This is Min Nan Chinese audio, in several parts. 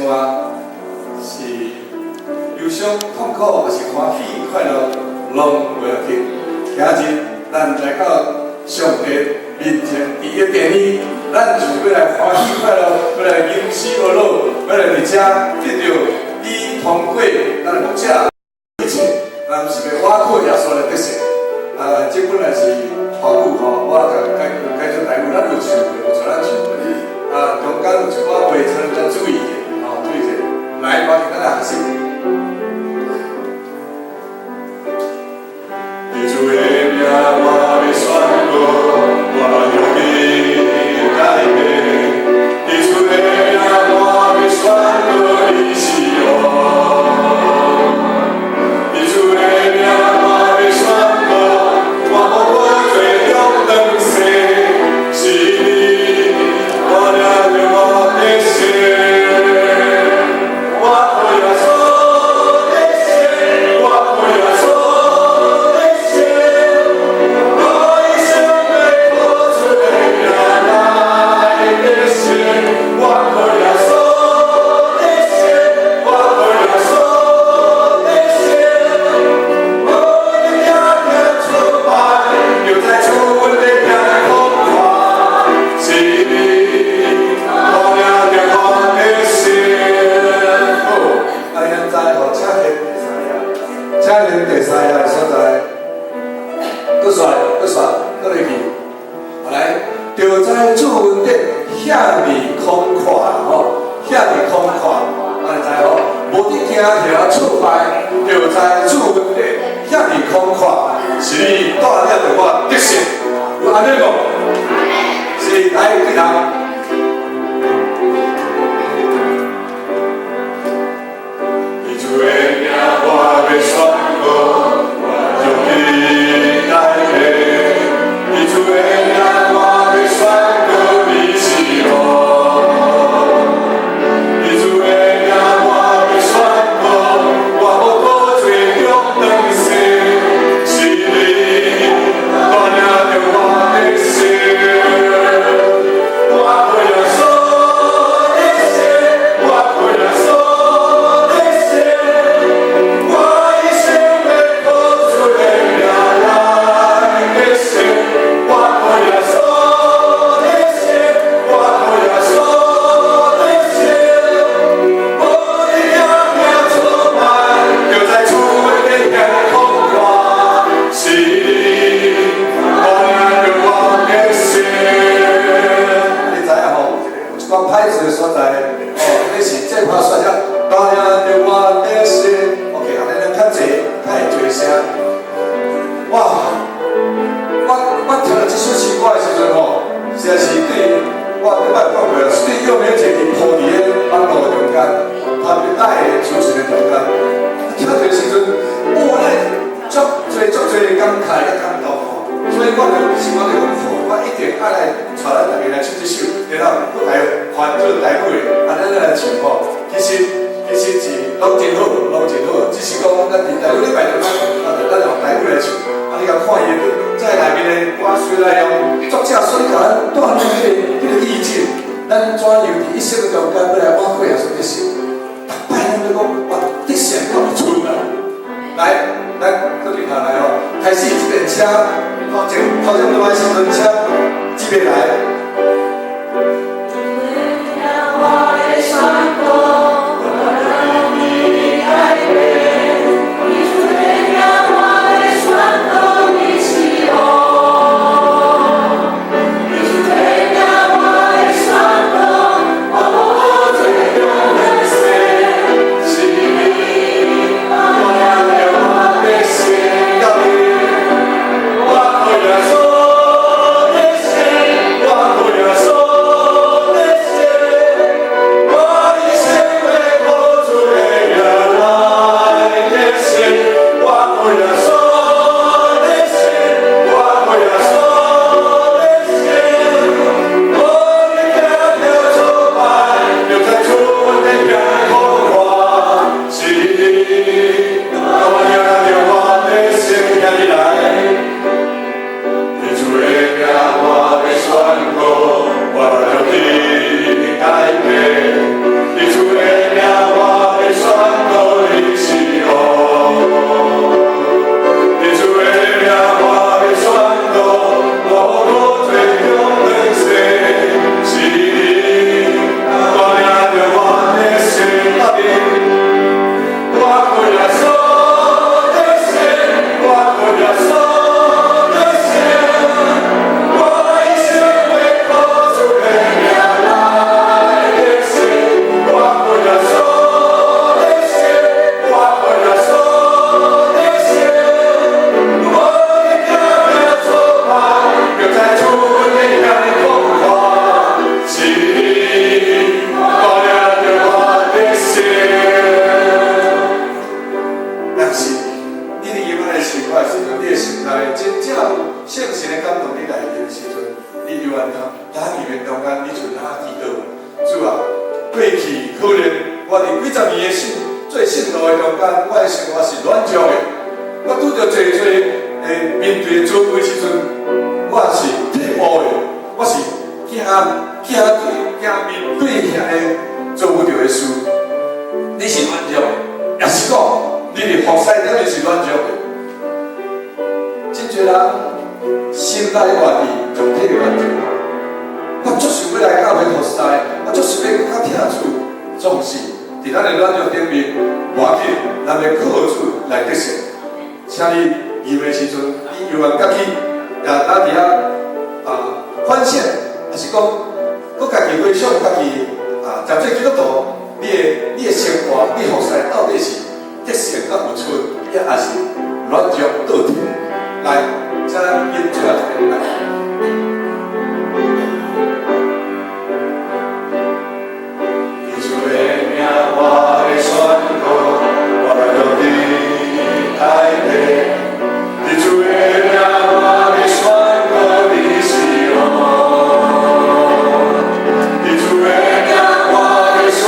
活是憂傷、痛苦，抑是歡喜、快樂，攏袂要緊。今日咱來到上帝面前，佇伊殿裡，咱就是欲來歡喜快樂，欲來吟詩歌樂，欲來佇遮得著伊通過咱的牧者一切，咱是欲倚靠耶穌來得勝。啊，這本來是華語吼，我共改改做台語，咱有唱過，有帶咱唱過。啊，中間有一寡話，請咱注意者，吼，注意者。來，我哋咱來學習。主的名，我欲宣告，我勇敢改變。主的名，我欲宣告，伊是王。主的名，我欲宣告，我無過罪中轉世，是你帶領著我得勝。我靠耶穌得勝，我靠耶穌得勝，我一生欲靠主的名來得勝。我靠耶穌得勝，我靠耶穌得勝，無論行行挫敗，就在主的天空看，是你帶領著我得勝。好，啊，現在吼，請現第三頁，請現第三頁的所在，閣煞，閣煞，閣落去，好來，就在主恩典遐爾寬闊吼，遐爾寬闊，啊，你知吼？無得驚遐挫敗，就在主恩典遐爾寬闊，是你帶領著我得勝，有按呢無？是，來對頭。主的名，我欲宣告，我勇敢改變。主的名，我欲宣告，伊是王。主的名，我欲宣告，我無過罪中轉世，是你帶領著我得勝。我靠耶穌得勝，我靠耶穌得勝，我一生欲靠主的名來得勝。我靠耶穌得勝，我靠耶穌得勝，無論行行挫敗，就在主的天空看，是你帶領著我得勝。你知影吼？有一寡歹勢的所在，哦，你是這拍煞遮帶領著我得勝。OK，按呢咱較濟，較會濟聲。哇！我聽著這首詩歌的時陣吼，實在是對我頂擺講過啊，是對幼苗姐佇鋪佇咧網路中間，他們帶主持的中間，聽著的時陣，哦，咧足濟足濟感慨佮感動吼。所以我就心肝就講，好，我一定愛來帶咱大家來唱這首，然後閣來翻做台語的，按呢咱來唱吼。其實是攏真好，攏真好，只是講咱佇台語禮拜中間，啊，就咱用台語來唱。啊，你共看伊在內面的歌詞內容，作者所共咱帶來彼個意境，咱怎樣佇一生的中間欲來倚靠耶穌得勝？逐擺咱都講，哇，得勝到會賰啊！來，咱閣對頭來吼，開始這邊請頭前頭前落來時陣，請這邊來。我欲宣告，我勇敢改變。主的名，我欲宣告，伊是王。主的名，我欲宣告，我無罪中轉世，是你帶領著我得勝。到底我靠耶穌得勝，我靠我佇幾十年的信做信徒的中間，我的生活是軟弱的。我拄著濟濟的面對的主的時陣，我是退步的，我是驚驚對驚面對遐個做無著的事。你是軟弱的，也是講你佇服侍頂面是軟弱的。真濟人心內活佇肉體的軟弱。我足想欲來教會服侍，我足想欲閣較疼主，總是佇咱的軟弱頂面，無要緊，咱欲靠主來得勝。請你入的時陣，你猶原家己也呾佇遐啊反省，還是講，閣家己回想家己啊，誠做基督徒，你的生活，你服侍到底是得勝佮有出，抑還是軟弱倒退？來，請咱飲最後一個來。耶穌的名，我會宣告，我來到你台北。耶穌的名，我會宣告，你是王。耶穌的名，我會宣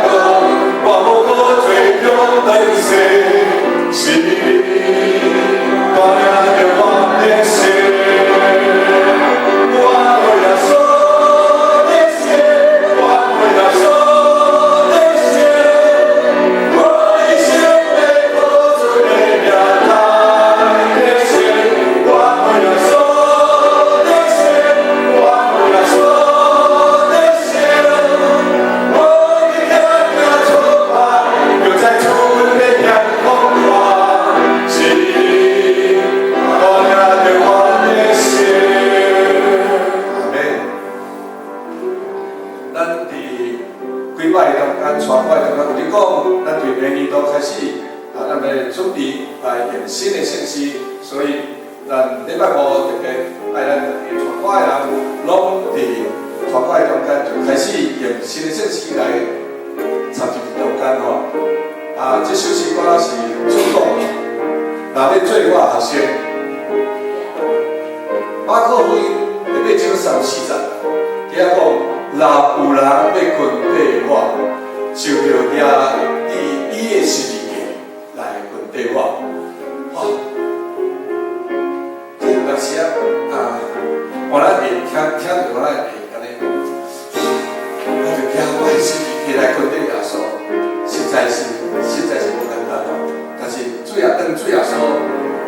告，我無閣做中轉世，是你帶領著我的生。我為耶穌的生，我為耶穌的生，我一生欲靠主的名來得勝。我為耶穌的生，我為耶穌的生，我的行行挫敗，又再出的險風寒，是你帶領著我的生。阿們。咱佇幾擺中間，傳擺中間有咧講，咱對明年度開始啊，咱欲準備來用新的聖詩，所以咱禮拜五特別愛咱逐个傳歌的人，攏佇傳歌的中間就開始用新的聖詩來插入中間吼。啊，這首詩歌是主講，若欲做我學生，馬可福音第八章三十四節，佇遐講，若有人欲跟綴我，就著掠伊的十字架來跟綴我。吼，這有當時啊，啊，我咱會聽聽著，我咱會按呢，我就掠我的十字架來跟綴耶穌，實在是無簡單吼。但是主耶當主耶穌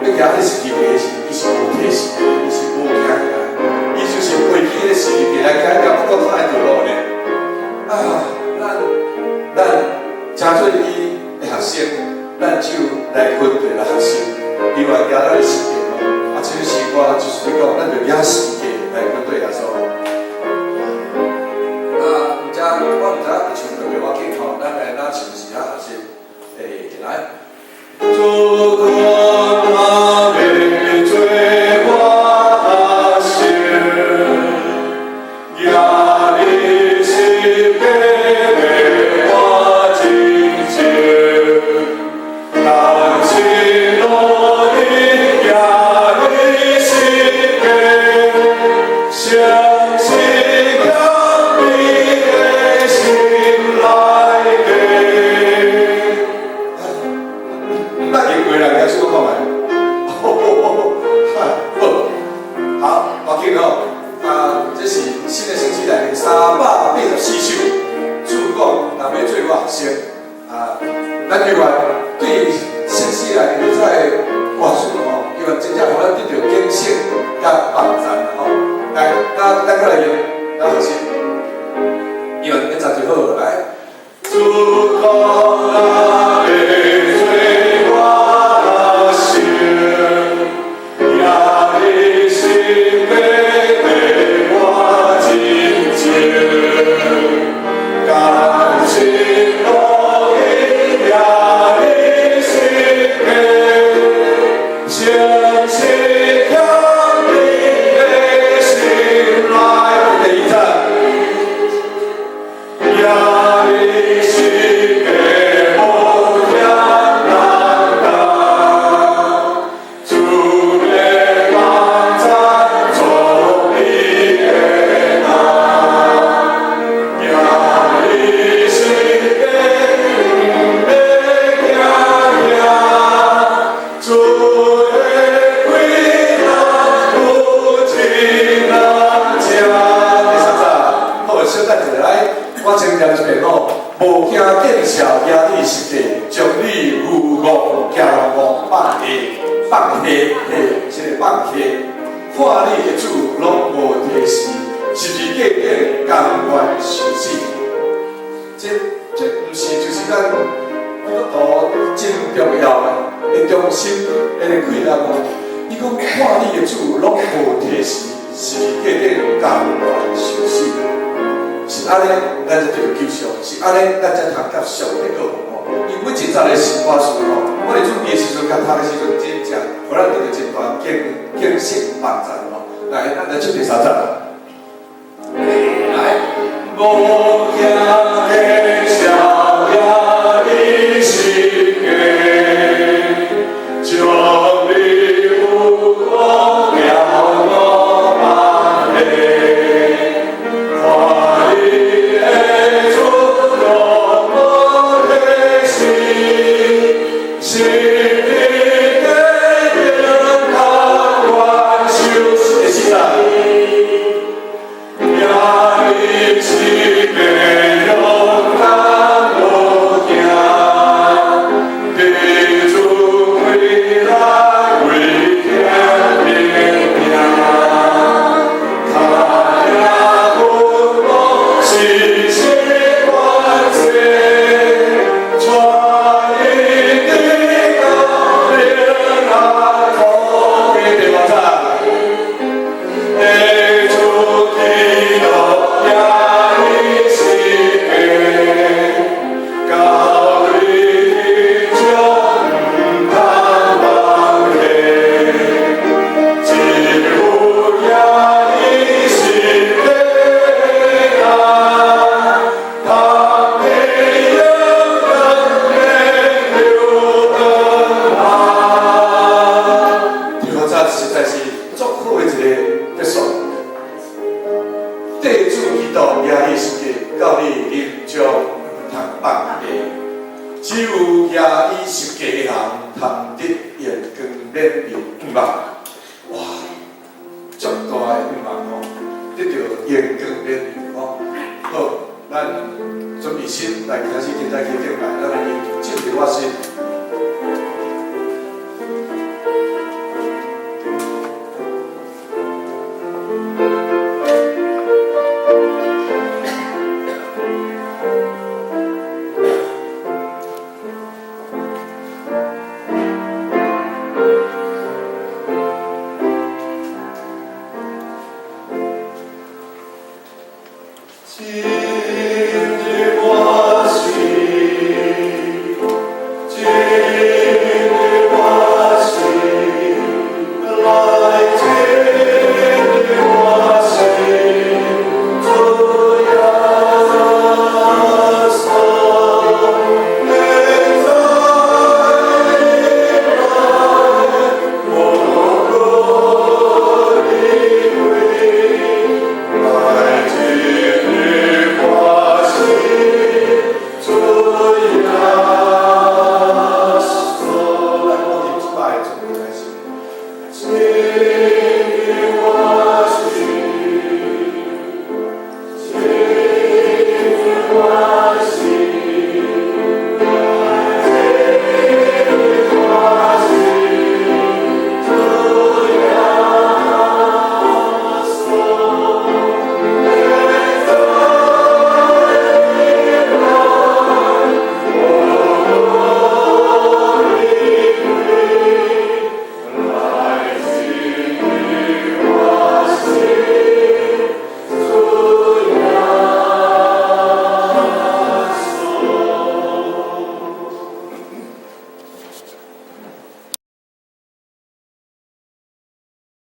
欲舉彼十字架時，伊是無提示的，伊是無行起來，伊就是背起彼十字架來行一條不過他的道路呢。啊，咱誠做伊的學生，咱就來跟綴來學習，伊話舉咱的十字架嘛。啊，這首詩歌就是咧講，咱就舉十字架來跟綴耶穌。啊，毋知我毋知會唱著袂要緊吼，咱來咱是毋是遐學習？欸，來。主講阿們。我先念一遍哦，無驚見笑壓你十架，將你愚戇驕傲放下，放下下，這个放下。看你的主攏無提示，十字架頂甘願受死。這毋是就是咱基督徒真重要的中心，的氣力哦。伊講看你的主攏無提示，十字架頂甘願受死。是按呢，咱才得著救贖；是按呢，咱才通佮上帝和好。因為每一節的聖歌詞吼，我佇準備的時陣，佮讀的時陣，真正予咱得著真大警警醒幫助吼。來，咱來唱第三節。來，無驚見笑也伊十架，將你有我了我放下，看你的主攏無提示，十字架頂甘願受死。第四節。也伊是個勇敢無驚，地主開來為天命命，卡也不無時時關切，帶伊佇高靈阿土的第五節。地主基督也伊十架，到臨終毋通放下，只有耶伊十架，通天永遠免流光。第五節實在是足好的一個結束。地主基督耶伊十架，到你臨終毋通放下。只有耶伊十架的人，通得榮光免流盼望。哇，足大的盼望哦，得著榮光免流哦。好，咱準備心來開始現在去敬拜，咱來進入我心。進